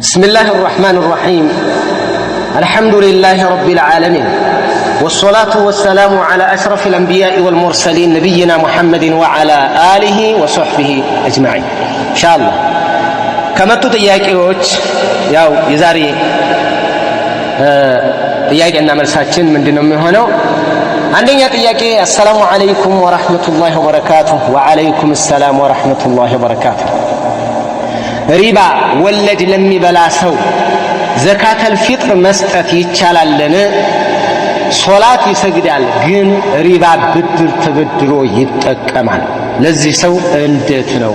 بسم الله الرحمن الرحيم، الحمد لله رب العالمين، والصلاة والسلام على أشرف الأنبياء والمرسلين، نبينا محمد وعلى آله وصحبه أجمعين። إن شاء الله ከመጡ ጥያቄዎች ያው የዛሬ ጥያቄና መልሳችን ምንድን ነው የሚሆነው? አንደኛ ጥያቄ፣ السلام عليكم ورحمة الله وبركاته። وعليكم السلام ورحمة الله وبركاته። ሪባ ወለድ ለሚበላ ሰው ዘካተል ፊጥር መስጠት ይቻላልን? ሶላት ይሰግዳል፣ ግን ሪባ ብድር ተበድሮ ይጠቀማል። ለዚህ ሰው እንዴት ነው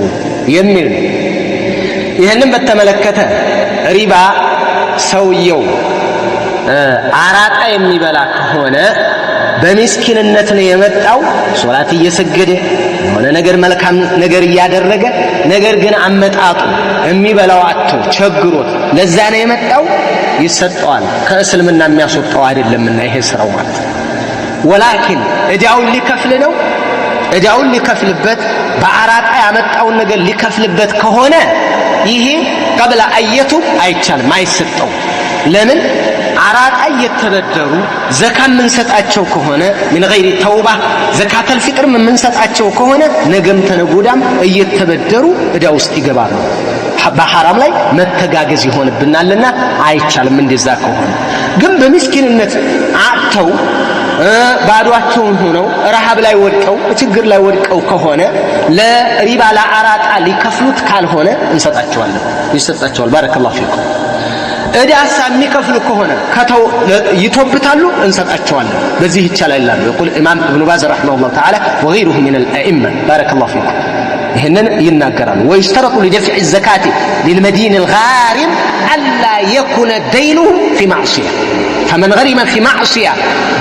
የሚል ነው። ይህንን በተመለከተ ሪባ ሰውየው አራጣ የሚበላ ከሆነ በሚስኪንነት ነው የመጣው። ሶላት እየሰገደ፣ የሆነ ነገር መልካም ነገር እያደረገ፣ ነገር ግን አመጣጡ የሚበላው አጥቶ ቸግሮት ለዛ ነው የመጣው፣ ይሰጠዋል። ከእስልምና የሚያስወጣው አይደለምና ይሄ ስራው ማለት ነው። ولكن እዳውን ሊከፍል ነው፣ እዳውን ሊከፍልበት፣ በአራጣ ያመጣውን ነገር ሊከፍልበት ከሆነ ይሄ قبل أن يتوب አይቻልም፣ አይሰጠው። ለምን? አራጣ እየተበደሩ ዘካ የምንሰጣቸው ከሆነ من غير توبة ዘካተል ፊጥርም የምንሰጣቸው ከሆነ ነገም ተነጎዳም እየተበደሩ እዳ ውስጥ ይገባሉ። በሐራም ላይ መተጋገዝ ይሆንብናልና አይቻልም። እንደዛ ከሆነ ግን በምስኪንነት አጥተው፣ ባዷቸውን ሆነው፣ ረሃብ ላይ ወድቀው፣ ችግር ላይ ወድቀው ከሆነ፣ ለሪባ ለአራጣ ሊከፍሉት ካልሆነ እንሰጣቸዋለን፣ ይሰጣቸዋል። بارك الله فيكم። እዳሳ የሚከፍሉ ከሆነ ከተው ይቶብታሉ፣ እንሰጣቸዋለን። በዚህ ይቻላል ይላሉ። يقول ኢማም ኢብኑ ባዝ رحمه الله تعالى وغيره من الأئمة። بارك الله فيكم። ይህንን ይናገራሉ። ويشترط لدفع الزكاة للمدين الغارم ألا يكون دينه في معصية، فمن غرم في معصية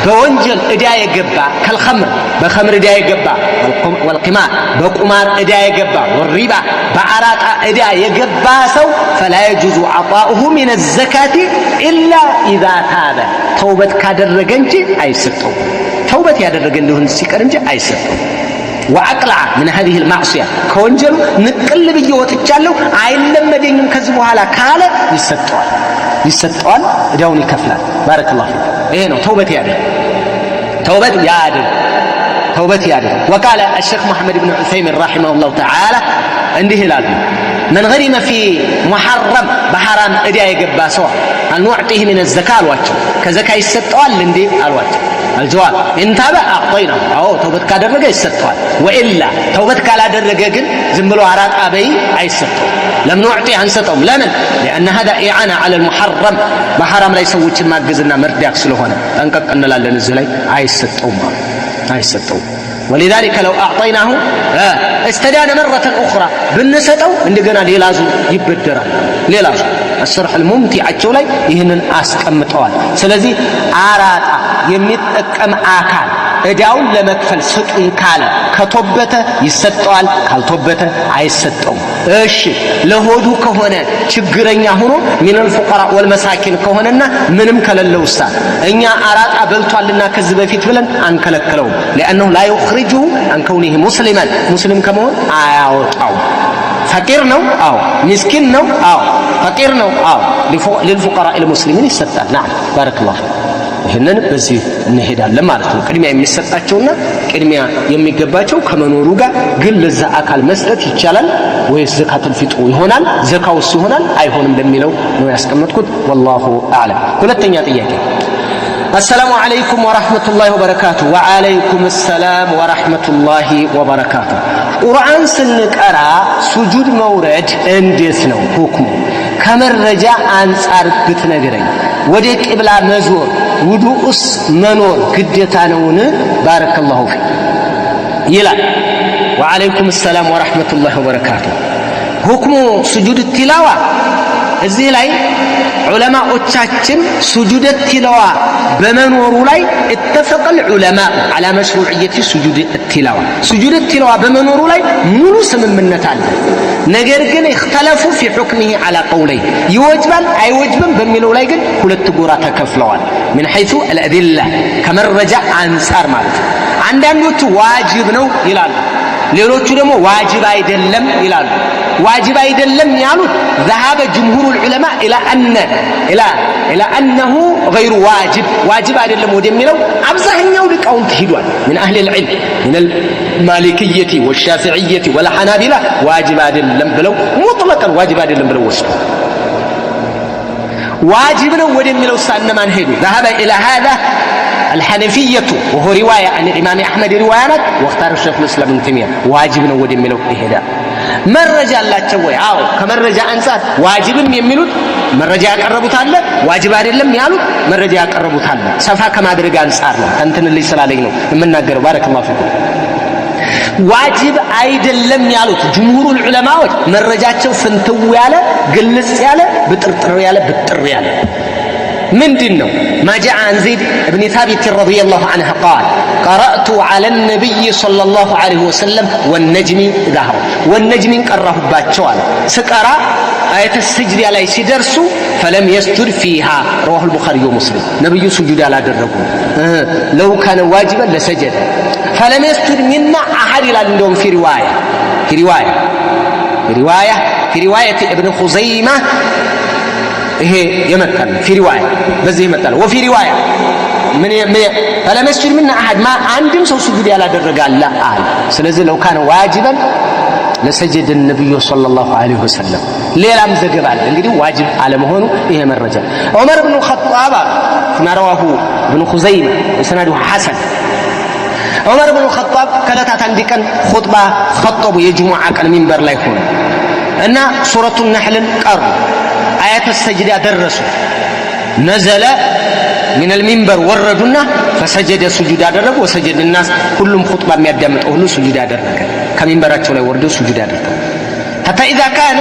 በወንጀል ዕዳ የገባ፣ كالخمر በኸምር ዕዳ የገባ፣ والقمار በቁማር ዕዳ የገባ፣ والربا በአራጣ ዕዳ የገባ ሰው فلا يجوز عطاؤه من الزكاة إلا إذا تاب ተውበት ካደረገ እንጂ አይሰጠውም። ተውበት ያደረገ እንደሆን ሲቀር እንጂ አይሰጠውም። وأقلع من هذه المعصية ከወንጀሉ ንቅል ብዬ ወጥቻለሁ፣ አይለመደኝም ከዚህ በኋላ ካለ ይሰጠዋል፣ ይሰጠዋል፣ እዳውን ይከፍላል። بارك الله فيك። ይሄ ነው፣ ተውበት ያድርግ፣ ተውበት ያድርግ፣ ተውበት ያድርግ። وقال الشيخ محمد بن عثيمين رحمه الله تعالى እንዲህ ይላሉ፣ من غرم في محرم በሐራም ዕዳ የገባ ሰው هل نعطيه من الزكاة አሏቸው። ከዘካ ይሰጠዋል እንዴ አሏቸው። الجواب إن تاب أعطيناه፣ አዎ ተውበት ካደረገ ይሰጠዋል። وإلا ተውበት ካላደረገ ግን ዝም ብሎ አራጣ በይ አይሰጠውም። لم نعطه አንሰጠውም። ለምን? لأن هذا إعانة على المحرم በሐራም ላይ ሰዎችን ማገዝና መርዳት ስለሆነ ጠንቀቅ እንላለን። እዚህ ላይ አይሰጠውም፣ አይሰጠውም። ولذلك لو أعطيناه استدان مرة أخرى ብንሰጠው እንደገና ሌላ ዙር ይበደራል። ሌላ ዙር الشرح الممتع ኣቸው ላይ ይህንን አስቀምጠዋል። ስለዚህ አራጣ የሚጠቀም አካል ዕዳውን ለመክፈል ስጡኝ ካለ ከቶበተ ይሰጠዋል፣ ካልቶበተ አይሰጠውም። እሺ ለሆዱ ከሆነ፣ ችግረኛ ሆኖ من الفقراء والمساكين ከሆነና ምንም ከሌለውሳ እኛ አራጣ በልቷልና ከዚህ በፊት ብለን አንከለክለውም። لأنه لا يخرجه عن كونه مسلما ሙስሊም ከመሆን አያወጣውም። ፈቂር ነው፣ አዎ። ሚስኪን ነው፣ አዎ። ፈቂር ነው፣ አዎ። للفقراء المسلمين ይሰጣል። نعم بارك الله። ይህንን በዚህ እንሄዳለን ማለት ነው። ቅድሚያ የሚሰጣቸውና ቅድሚያ የሚገባቸው ከመኖሩ ጋር ግን ለዛ አካል መስጠት ይቻላል ወይስ ዘካቱል ፊጥሩ ይሆናል፣ ዘካውስ ይሆናል አይሆንም ለሚለው ነው ያስቀመጥኩት። والله أعلم። ሁለተኛ ጥያቄ፣ السلام عليكم ورحمة الله وبركاته። وعليكم السلام ورحمة الله وبركاته። ቁርአን ስንቀራ ሱጁድ መውረድ እንዴት ነው ሁክሙ? ከመረጃ አንጻር ብትነግረኝ። ወደ ቂብላ መዞር ውዱኡስ መኖር ግዴታ ነውን? بارك الله فيك ይላል። وعليكم السلام ورحمة الله وبركاته። حكم سجود التلاوة እዚህ ላይ ዑለማዎቻችን سجود التلاوة በመኖሩ ላይ اتفق العلماء على مشروعية سجود التلاوة سجود التلاوة በመኖሩ ላይ ሙሉ ስምምነት አለ። ነገር ግን اختلفوا في حكمه على قولين ይወጅባል አይወጅብም በሚለው ላይ ግን ሁለት ጎራ ተከፍለዋል። من حيث الأدلة ከመረጃ አንጻር ማለት ነው። አንዳንዶቹ ዋጅብ ነው ይላሉ። ሌሎቹ ደግሞ ዋጅብ አይደለም ይላሉ። ዋጅብ አይደለም ያሉት ذهب جمهور العلماء الى انه غير واجب واجب አይደለም ወደሚለው አብዛኛው ሊቃውንት ሂዷል። من اهل العلم من المالكية والشافعية والحنابلة واجب አይደለም ብለው مطلقا واجب አይደለም ብለው ወስደዋል። ዋጅብ ነው ወደሚለው እነማን ሄዱ? ذهب الى هذا الحنفية وهو رواية عن الإمام أحمد رواية واختار الشيخ الإسلام ابن تيمية واجب ነው ወደሚለው ይሄዳል። መረጃ አላቸው ወይ? አዎ፣ ከመረጃ አንጻር ዋጅብም የሚሉት መረጃ ያቀረቡት አለ፣ ዋጅብ አይደለም ያሉት መረጃ ያቀረቡት አለ። ሰፋ ከማድረግ አንጻር ነው። እንትን ልጅ ስላለኝ ነው የምናገረው። بارك الله فيكم። ዋጅብ አይደለም ያሉት جمهور ዑለማዎች መረጃቸው ፍንትው ያለ፣ ግልጽ ያለ፣ ብጥርጥር ያለ ብጥር ያለ ምንድን ነው? ما جاء عن زيد بن ثابت رضي الله عنه قال قرأت على النبي صلى الله عليه وسلم والنجم إذا هوى والنجم ቀራሁባቸው አለ። ስቀራ آية السجدة ላይ ሲደርሱ فلم يسجد فيها رواه البخاري ومسلم። ነብዩ ሱጁድ አላደረጉም። لو كان واجبا لسجد فلم يسجد منا أحد ይላል። እንደውም في رواية في رواية ابن خزيمة ይሄ የመጣል في رواية በዚህ ይመጣል። وفي رواية ምን فلم يسجد منا أحد ማ አንድም ሰው ስጁድ ያላደረገ አለ አለ። ስለዚህ لو كان واجبا لسجد النبي صلى الله عليه وسلم። ሌላም ዘገባ አለ። እንግዲህ ዋጅብ አለመሆኑ ይሄ መረጃ ዑመር ብኑ ኸጣብ አሉ فيما رواه ابن خزيمة وإسناده حسن። ዑመር ብኑ ኸጣብ ከዕለታት አንድ ቀን ኹጥባ ኸጠቡ። የጅሙዓ ቀን ሚንበር ላይ ሆኑ እና ሱረቱ ነሕልን ቀሩ። آية السجدة ደረሱ። نزل من المنبر ወረዱና فسجد ሱጁድ አደረጉ። وسجد الناس ሁሉም ኹጥባ የሚያዳምጠው ሁሉ ሱጁድ አደረገ። ከሚንበራቸው ላይ ወርደው ሱጁድ አደረጉ። حتى إذا كان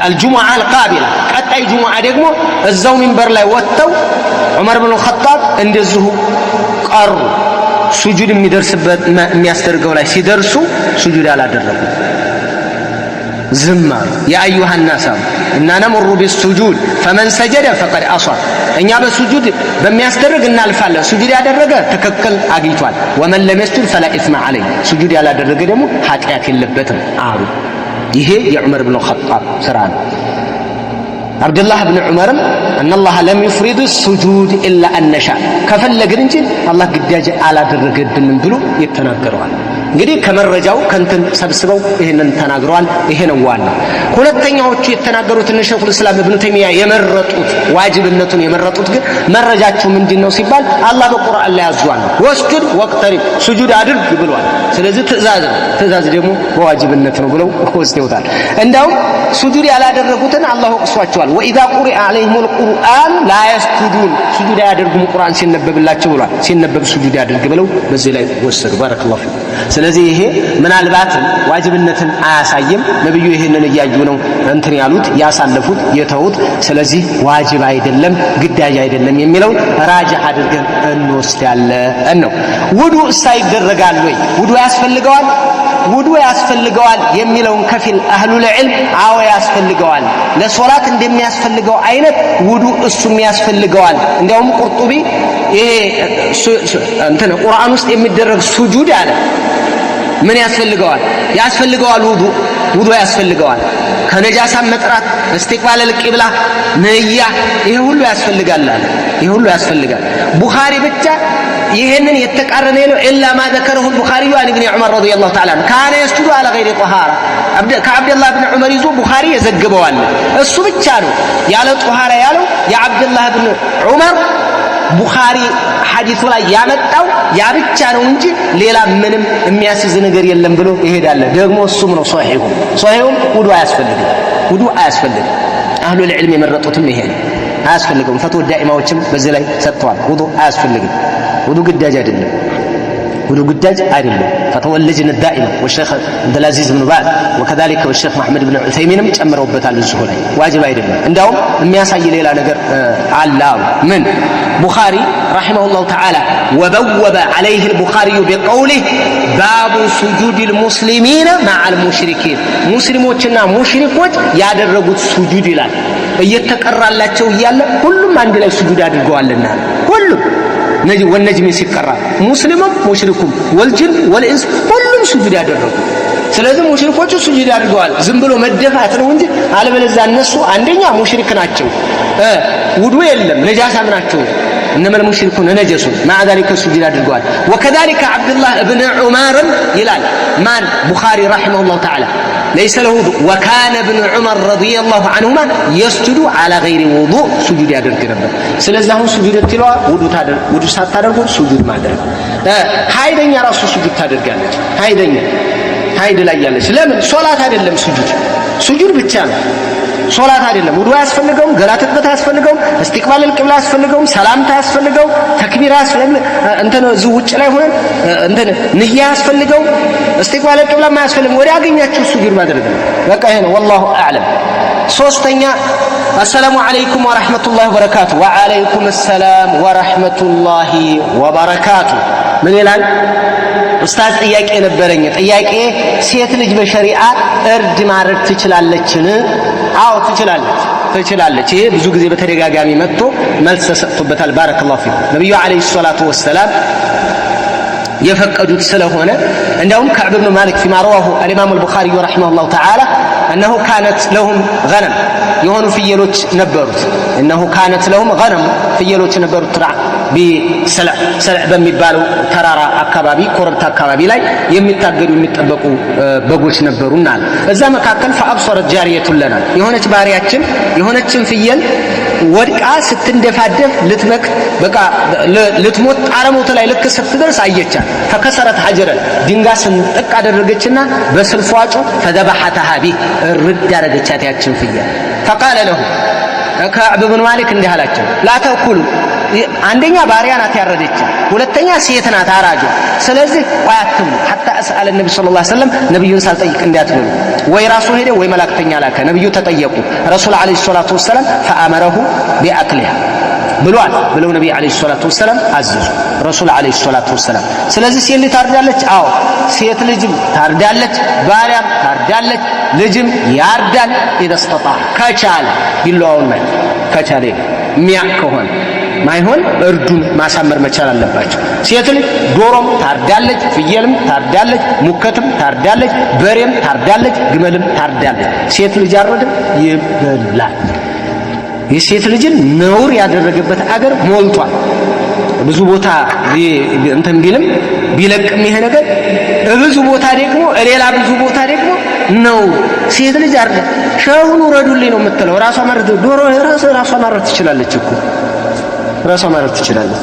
الجمعة القابلة ቀጣይ ጁሙዓ ደግሞ እዛው ሚንበር ላይ ወጥተው ዑመር ብኑ ኸጣብ እንደዚሁ ቀሩ። ሱጁድ የሚደርስበት የሚያስደርገው ላይ ሲደርሱ ሱጁድ አላደረጉ፣ ዝም አሉ። يا أيها الناس አሉ إنا نمر بالسجود فمن سجد فقد أصاب። እኛ በሱጁድ በሚያስደርግ እናልፋለን። ሱጁድ ያደረገ ትክክል አግኝቷል። ومن لم يسجد فلا إثم عليه፣ ሱጁድ ያላደረገ ደግሞ ኃጢአት የለበትም አሉ። ይሄ የዑመር ብን ኸጣብ ስራ ነው። አብዱላህ ብን ዑመርም أن الله لم يفرض السجود إلا أن نشاء ከፈለግን እንጂ አላህ ግዳጅ አላደረገብንም ብሎ የተናገረዋል። እንግዲህ ከመረጃው ከንትን ሰብስበው ይህንን ተናግረዋል። ይሄ ነው ዋናው። ሁለተኛዎቹ የተናገሩት እነ ሸይኹል እስላም እብኑ ተይሚያ የመረጡት ዋጅብነቱን የመረጡት ግን መረጃችሁ ምንድን ነው ሲባል አላህ በቁርአን ላይ አዟል። واسجد واقترب ሱጁድ አድርግ ብሏል። ስለዚህ ትእዛዝ ነው። ትእዛዝ ደግሞ በዋጅብነት ነው ብለው ወስደውታል። እንዳውም ሱጁድ ያላደረጉትን አላህ ወቅሷቸዋል። وإذا قرئ عليهم القرآن لا يسجدون ሱጁድ አያደርጉም ቁርአን ሲነበብላቸው ብሏል። ሲነበብ ሱጁድ ያድርግ ብለው በዚህ ላይ ወሰዱ። بارك الله فيكم። ስለዚህ ይሄ ምናልባትም ዋጅብነትን አያሳይም። ነብዩ ይሄንን እያዩ ነው እንትን ያሉት ያሳለፉት የተዉት። ስለዚህ ዋጅብ አይደለም ግዳጅ አይደለም የሚለውን راجح አድርገን እንወስዳለን ነው። ውዱ እሳ ይደረጋል ወይ? ውዱ ያስፈልገዋል? ውዱ ያስፈልገዋል የሚለውን ከፊል أهل العلم አዎ ያስፈልገዋል፣ ለሶላት እንደሚያስፈልገው አይነት ውዱ እሱም ያስፈልገዋል። እንዲያውም ቁርጡቢ ይሄ እንትን ቁርአን ውስጥ የሚደረግ ሱጁድ አለ ምን ያስፈልገዋል? ያስፈልገዋል ውዱ ውዱ ያስፈልገዋል። ከነጃሳ መጥራት፣ استقبال القبلة፣ ንያ፣ ይሄ ሁሉ ያስፈልጋል አለ። ይሄ ሁሉ ያስፈልጋል። ቡኻሪ ብቻ ይሄንን የተቃረነ ነው። إلا ما ذكره البخاري عن ابن عمر رضي الله تعالى عنه كان يسجد على غير طهارة ከዓብደላህ ብን ዑመር ይዞ ቡኻሪ የዘግበዋል። እሱ ብቻ ነው ያለ ጧሃራ ያለው የዓብደላህ ብን ዑመር ቡኻሪ ሐዲሱ ላይ ያመጣው ያ ብቻ ነው እንጂ ሌላ ምንም የሚያስይዝ ነገር የለም ብሎ ይሄዳል። ደግሞ እሱም ነው ሶሒሁ። ሶሒሁም ውዱ አያስፈልግም፣ ውዱ አያስፈልግም። أهل العلم የመረጡትም ይሄ ነው፣ አያስፈልግም። ፈትወ ዳኢማዎችም በዚህ ላይ ሰጥተዋል። ውዱ አያስፈልግም። ውዱ ግዳጅ አይደለም። ውዱ ግዳጅ አይደለም። فتاوى اللجنة الدائمة والشيخ ዓብዱልዓዚዝ ብን ባዝ وكذلك والشيخ መሐመድ ብን ዑሰይሚንም ጨምረውበታል። እዚሁ ላይ ዋጅብ አይደለም። እንዲያውም የሚያሳይ ሌላ ነገር አለ አሉ። ምን ቡኻሪ رحمه الله تعالى وبوب عليه البخاري بقوله باب سجود المسلمين مع المشركين ሙስሊሞችና ሙሽሪኮች ያደረጉት ሱጁድ ይላል። እየተቀራላቸው እያለ ሁሉም አንድ ላይ ሱጁድ አድርገዋልና ሁሉም والنجم ሲቀራ ሙስሊሙም ሙሽሪኩም والجن والإنس ሁሉም ግን ሱጁድ ያደረጉ። ስለዚህ ሙሽሪኮቹ ሱጁድ አድርገዋል። ዝም ብሎ መደፋት ነው እንጂ አለበለዚያ እነሱ አንደኛ ሙሽሪክ ናቸው፣ ውዱ የለም፣ ነጃሳም ናቸው። إنما المشركون نجس مع ذلك ሱጁድ አድርገዋል። وكذلك ዓብዱላህ እብን ዑመርም ይላል ማን ቡኻሪ رحمه الله تعالى ليس له وضوء وكان ابن عمر رضي الله عنهما يسجد على غير وضوء ሱጁድ ያደርግ ነበር። ስለዚህ አሁን ሱጁድ ትለዋ ውዱ ሳታደርጉ ሱጁድ ማድረግ። ሀይደኛ ራሱ ሱጁድ ታደርጋለች። ሀይደኛ ሀይድ ላይ ያለች ለምን ሶላት አይደለም፣ ሱጁድ ሱጁድ ብቻ ነው፣ ሶላት አይደለም። ውዱ አያስፈልገውም፣ ገላ ትጥበት አያስፈልገውም፣ استقبال القبلة አያስፈልገውም፣ ሰላምታ አያስፈልገውም፣ ተክቢር አያስፈልገውም፣ እንትን እዚሁ ውጭ ላይ ሆነን እንትን ንያ አያስፈልገውም፣ استقبال القبلة አያስፈልግም። ወደ አገኛችሁ ሱጁድ ማድረግ ነው። በቃ ይሄ ነው። والله أعلم። ሶስተኛ፣ السلام عليكم ورحمة الله وبركاته። وعليكم السلام ورحمة الله وبركاته። ምን ይላል? ኡስታዝ፣ ጥያቄ ነበረኝ። ጥያቄ ሴት ልጅ በሸሪዓ እርድ ማረድ ትችላለችን? አዎ ትችላለች፣ ትችላለች። ይሄ ብዙ ጊዜ በተደጋጋሚ መጥቶ መልስ ተሰጥቶበታል። بارك الله فيكم። ነብዩ عليه الصلاة والسلام የፈቀዱት ስለሆነ እንዲያውም ከዕብ ብኑ ማሊክ فيما رواه الإمام البخاري رحمه الله تعالى أنه كانت لهم غنم የሆኑ ፍየሎች ነበሩት። أنه كانت لهم غنم ፍየሎች ነበሩት። ترعى بسلع ሰልዕ በሚባለው ተራራ አካባቢ፣ ኮረብታ አካባቢ ላይ የሚታገዱ የሚጠበቁ በጎች ነበሩና አለ። እዛ መካከል فأبصرت جارية لنا የሆነች ባሪያችን የሆነችን ፍየል ወድቃ ስትንደፋደፍ ልትመክ በቃ ልትሞት ጣረሞት ላይ ልክ ስትደርስ አየቻት። فكسرت حجرا ድንጋይ ስንጥቅ አደረገችና በስልፏጩ فذبحتها به እርድ ያደረገቻት ያችን ፍየል። فقال له ከዕብ ብን ማሊክ እንዲህ አላቸው፣ لا تأكلوا። አንደኛ ባሪያ ናት ያረደች፣ ሁለተኛ ሴት ናት አራጇ። ስለዚህ ቆይ አትብሉ፣ حتى أسأل النبي صلى الله عليه وسلم ነብዩን ሳልጠይቅ እንዳትበሉ። ወይ ራሱ ሄደ ወይ መላእክተኛ ላከ። ነብዩ ተጠየቁ። ረሱል عليه الصلاة والسلام فأمره بأكلها ብሏል ብለው ነብይ عليه الصلاة والسلام አዘዙ። ረሱል عليه الصلاة والسلام። ስለዚህ ሴት ልጅ ታርዳለች። አዎ ሴት ልጅም ታርዳለች፣ ባሪያም ታርዳለች፣ ልጅም ያርዳል። إذا استطاع ከቻለ ቢላዋውን ማለት ከቻለ የሚያቅ ከሆነ ማይሆን እርዱን ማሳመር መቻል አለባቸው። ሴት ልጅ ዶሮም ታርዳለች፣ ፍየልም ታርዳለች፣ ሙከትም ታርዳለች፣ በሬም ታርዳለች፣ ግመልም ታርዳለች። ሴት ልጅ አረድም ይበላል። የሴት ልጅን ነውር ያደረገበት አገር ሞልቷል። ብዙ ቦታ እንትን ቢልም ቢለቅም ይሄ ነገር ብዙ ቦታ ደግሞ ሌላ ብዙ ቦታ ደግሞ ነው። ሴት ልጅ አርዳ ሸሁን ውረዱልኝ ነው የምትለው። ራሷ ማረድ ዶሮ ራሷ ማረድ ትችላለች እኮ፣ ራሷ ማረድ ትችላለች።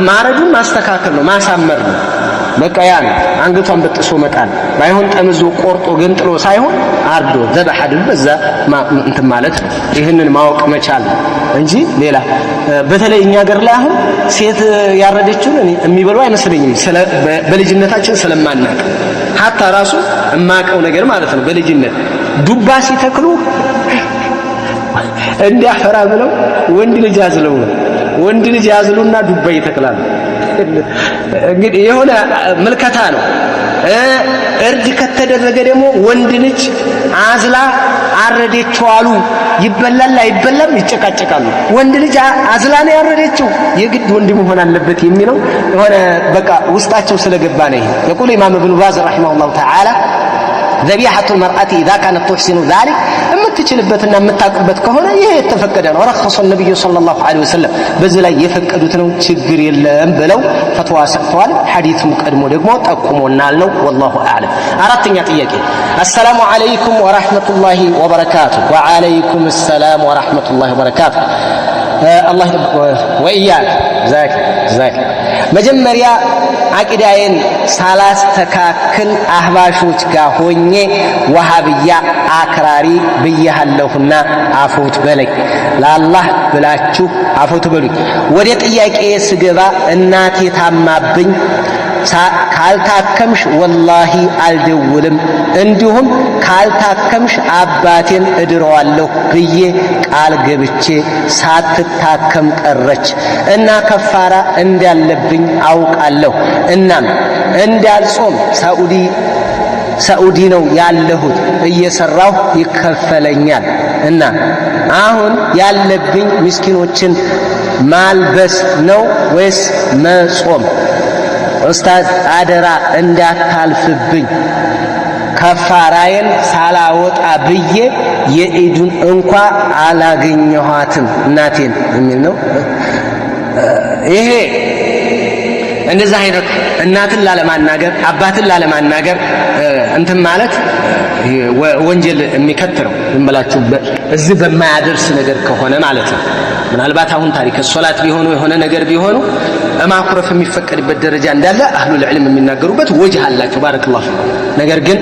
ማረዱን ማስተካከል ነው፣ ማሳመር ነው። በቃ ያ ነው። አንገቷን በጥሶ መጣል ባይሆን ጠምዞ ቆርጦ ገንጥሎ ሳይሆን አርዶ ዘበሕ አድርጎ በዛ እንትን ማለት ነው። ይህንን ማወቅ መቻል ነው እንጂ ሌላ በተለይ እኛ ሀገር ላይ አሁን ሴት ያረደችውን እኔ የሚበሉ አይመስለኝም። በልጅነታችን ስለማናቅ حتى ራሱ የማቀው ነገር ማለት ነው። በልጅነት ዱባ ሲተክሉ እንዲያፈራ ብለው ወንድ ልጅ አዝለው ነው። ወንድ ልጅ ያዝሉና ዱባ ይተክላሉ። እንግዲህ የሆነ ምልከታ ነው። እርድ ከተደረገ ደግሞ ወንድ ልጅ አዝላ አረደችው አሉ። ይበላል አይበላም ይጨቃጨቃሉ። ወንድ ልጅ አዝላ ነው ያረደችው የግድ ወንድ መሆን አለበት የሚለው የሆነ በቃ ውስጣቸው ስለገባ ነው። ይሄ يقول ኢማም ኢብኑ ባዝ رحمه الله تعالى ذبيحة المرأة إذا كانت تحسن ذلك የምትችልበትና የምታውቅበት ከሆነ ይሄ የተፈቀደ ነው። رخص النبي صلى الله عليه وسلم በዚህ ላይ የፈቀዱት ነው፣ ችግር የለም ብለው ፈትዋ ሰጥተዋል። ሐዲሱም ቀድሞ ደግሞ ጠቁሞናል ነው። والله أعلم። አራተኛ ጥያቄ፣ السلام عليكم ورحمة الله وبركاته። وعليكم السلام ورحمة الله وبركاته። አላህ وإياك ዛክ ዛክ። መጀመሪያ አቂዳዬን ሳላስተካክል አህባሾች ጋር ሆኜ ወሃብያ አክራሪ ብያለሁና አፎት በለኝ። ለአላህ ብላችሁ አፎት በሉኝ። ወደ ጥያቄ ስገባ እናቴ ታማብኝ ካልታከምሽ ወላሂ አልደውልም፣ እንዲሁም ካልታከምሽ አባቴን እድረዋለሁ ብዬ ቃል ገብቼ ሳትታከም ቀረች እና ከፋራ እንዳለብኝ አውቃለሁ። እናም እንዳልጾም ሳዑዲ ነው ያለሁት፣ እየሰራሁ ይከፈለኛል እና አሁን ያለብኝ ምስኪኖችን ማልበስ ነው ወይስ መጾም? ኡስታዝ አደራ እንዳታልፍብኝ ከፋራዬን ሳላወጣ ብዬ የኢዱን እንኳ አላገኘኋትም እናቴን የሚል ነው። ይሄ እንደዚህ አይነት እናትን ላለማናገር አባትን ላለማናገር እንትን ማለት ወንጀል የሚከት ነው። ዝም ብላችሁ እዚህ በማያደርስ ነገር ከሆነ ማለት ነው። ምናልባት አሁን ታሪክ ሶላት ቢሆኑ የሆነ ነገር ቢሆኑ ማኩረፍ የሚፈቀድበት ደረጃ እንዳለ أهل العلم የሚናገሩበት ወጅህ አላቸው። بارك الله فيكم። ነገር ግን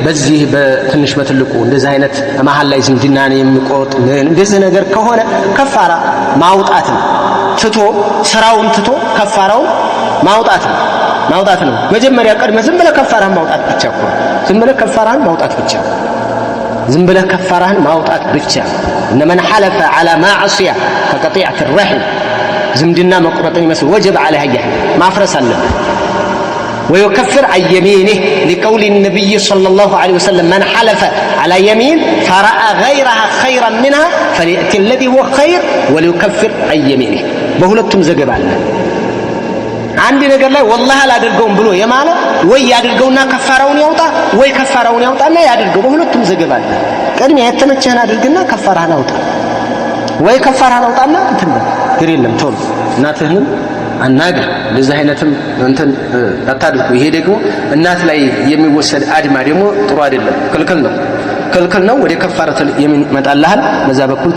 በዚህ በትንሽ በትልቁ እንደዚህ አይነት መሀል ላይ ዝምድናን የሚቆርጥ እንደዚህ ነገር ከሆነ ከፋራ ማውጣት ነው። ትቶ ስራውን ትቶ ከፋራውን ማውጣት ነው ማውጣት ነው። መጀመሪያ ቀድመህ ዝም ብለህ ከፋራህን ማውጣት ብቻ እኮ ዝም ብለህ ከፋራህን ማውጣት ብቻ፣ ዝም ብለህ ከፋራህን ማውጣት ብቻ። إن من حلف على معصية كقطيعة الرحم ዝምድና መቁረጥን ይመስል وجب عليه ማፍረስ አለበት። ويكفر عن يمينه لقول النبي صلى الله عليه وسلم من حلف على يمين فرأى غيرها خيرا منها فليأت الذي هو خير وليكفر عن يمينه። በሁለቱም ዘገባ አለ። አንድ ነገር ላይ والله አላደርገውም ብሎ የማለ ወይ ያድርገውና ከፋራውን ያውጣ፣ ወይ ከፋራውን ያውጣና ያድርገው። በሁለቱም ዘገባ አለ። ቅድሚያ የተመቸህን አድርግና ከፋራህን አውጣ፣ ወይ ከፋራህን አውጣና እንትን በል። ግር የለም ቶሎ እናትህንም አናግር። እንደዚህ አይነትም እንትን አታድርጉ። ይሄ ደግሞ እናት ላይ የሚወሰድ አድማ ደግሞ ጥሩ አይደለም፣ ክልክል ነው፣ ክልክል ነው። ወደ ከፋረተል የሚመጣልሃል በዛ በኩል።